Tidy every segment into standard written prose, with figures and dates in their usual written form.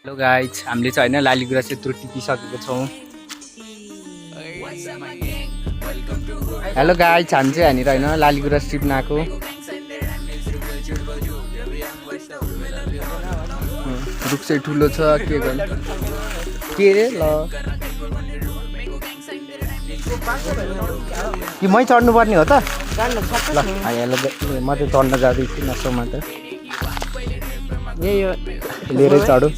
Hello guys हामीले चाहिँ होइन लालीगुराँस यत्रो टिपिसकेको छौँ। हेलो गाइज हामी चाहिँ यहाँनिर होइन लालीगुराँस टिप्न आएको। रुख चाहिँ ठुलो छ के गर्नु के रे ल कि मै चढ्नुपर्ने हो त ल ल म चाहिँ चढ्न जाँदैछु नसोमा त यही हो लिएरै चढौँ।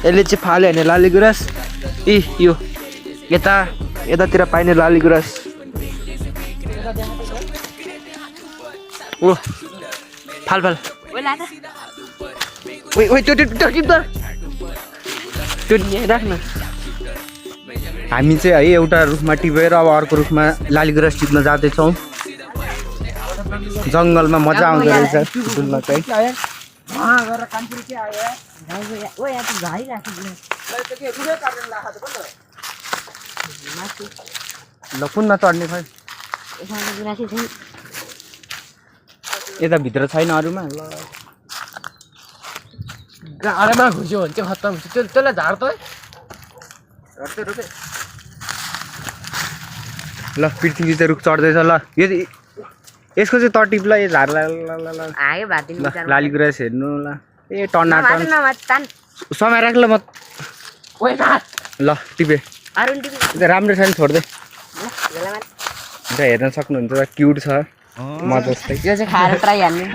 यसले चाहिँ फाल्यो भने लालीगुराँस यो यतातिर पाइने लालीगुराँस ओ फाल त्यो राख्न। हामी चाहिँ है एउटा रुखमा टिपेर अब अर्को रुखमा लालीगुराँस टिप्न जाँदैछौँ। जङ्गलमा मजा आउँदो रहेछ डुल्न चाहिँ। ल कुनमा चढ्ने खै यता भित्र छैन अरूमा ल गाडामा घुस्यो भने चाहिँ खत्तम हुन्छ। त्यसलाई झार त ल पृथ्वी चाहिँ रुख चढ्दैछ। ल यसको चाहिँ तटिप ल यो झार लालीगुराँस हेर्नु ल ए टन्ना समय राख ल म ल टिपे राम्रो छ नि छोड्दै हेर्न सक्नुहुन्छ क्युट छ म जस्तै। यो चाहिँ खाएर ट्राई हाल्नु।